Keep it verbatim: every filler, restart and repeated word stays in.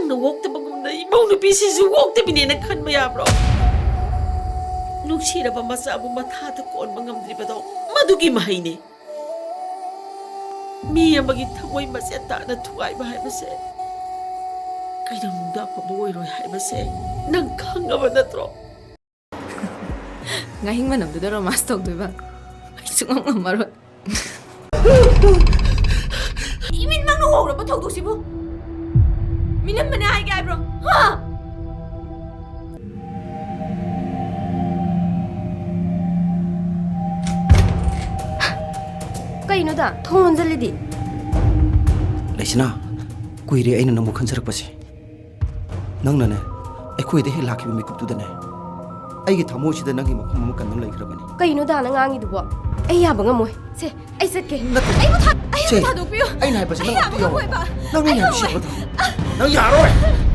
ꯅꯪꯅ ꯑꯣꯛꯇꯕꯒꯨꯝꯅ ꯏꯃꯧ ꯅꯨꯄꯤꯁꯤꯁꯨ ꯑꯣꯛꯇꯕꯤꯅꯦꯅ ꯈꯟꯕ ꯌꯥꯕ꯭ꯔꯣ? ꯅꯨꯡꯁꯤꯔꯕ ꯃꯆꯥꯕꯨ ꯃꯊꯥꯗ ꯀꯣꯟꯕ ꯉꯝꯗ꯭ꯔꯤꯕꯗꯣ ꯃꯗꯨꯒꯤ ꯃꯍꯩꯅꯤ꯫ ꯃꯤ ꯑꯃꯒꯤ ꯊꯃꯣꯏ ꯃꯆꯦꯠ ꯇꯥꯅ ꯊꯨꯒꯥꯏꯕ ꯍꯥꯏꯕꯁꯦ ꯀꯩꯗꯧꯅꯨꯡꯗ ꯑꯐꯕ ꯑꯣꯏꯔꯣꯏ ꯍꯥꯏꯕꯁꯦ ꯅꯪ ꯈꯪꯉꯕ ꯅꯠꯇ꯭ꯔꯣ? ꯉꯥꯍꯤꯡ ꯃꯅꯝꯗꯨꯗ ꯔꯣꯃꯥꯟꯁ ꯇꯧꯗꯣꯏꯕ? ꯑꯩ ꯁꯨꯡꯉꯝ ꯉꯝꯃꯔꯣꯏ꯫ ꯏꯃꯤꯠꯃꯛꯅ ꯎꯍꯧꯔꯕ ꯊꯧꯗꯣꯛꯁꯤꯕꯨ? ꯃꯤꯅꯝꯕꯅꯦ ꯍꯥꯏꯒꯦ ꯍꯥꯏꯕ꯭ꯔꯣ? ꯍꯥ? ꯀꯩꯅꯣꯗ ꯊꯣꯡ ꯂꯣꯟꯖꯜꯂꯤꯗꯤ? ꯂꯩꯁꯅꯥ, ꯀꯨꯏꯔꯦ ꯑꯩꯅ ꯅꯪꯕꯨ ꯈꯟꯖꯔꯛꯄꯁꯦ꯫ ꯅꯪꯅꯅꯦ, ꯑꯩꯈꯣꯏꯗ ꯍꯦꯛ ꯂꯥꯛꯈꯤꯕ ꯃꯤꯀꯨꯞꯇꯨꯗꯅꯦ, ꯑꯩꯒꯤ ꯊꯃꯣꯏꯁꯤꯗ ꯅꯪꯒꯤ ꯃꯐꯝ ꯑꯃ ꯀꯟꯗꯨꯅ ꯂꯩꯈ꯭ꯔꯕꯅꯤ꯫ ꯀꯩꯅꯣ ꯗꯥꯅ ꯉꯥꯡꯉꯤꯗꯨꯕꯣ? ꯑꯩ ꯌꯥꯕ ꯉꯝꯃꯣꯏ꯫ ꯁꯦ, ꯑꯩ ꯆꯠꯀꯦ꯫ ꯅꯠꯇꯦ꯫ ꯑꯩꯕꯨ ꯊꯥ-, ꯑꯩꯕꯨ ꯁꯦ, ꯊꯥꯗꯣꯛꯄꯤꯌꯨ꯫ ꯑꯩꯅ ꯍꯥꯏꯕꯁꯦ ꯑꯩ ꯅꯪ ꯌꯥꯕ ꯑꯝꯇ ꯌꯥꯎ꯫ ꯉꯝꯃꯣꯏꯕ꯫ ꯅꯪ ꯑꯩ ꯑꯩꯅ ꯍꯥꯏꯕꯁꯤ ꯉꯝꯃꯣꯏ꯫ ꯑꯝꯇ ꯊꯥ-, ꯅꯪ ꯌꯥꯔꯣꯏ꯫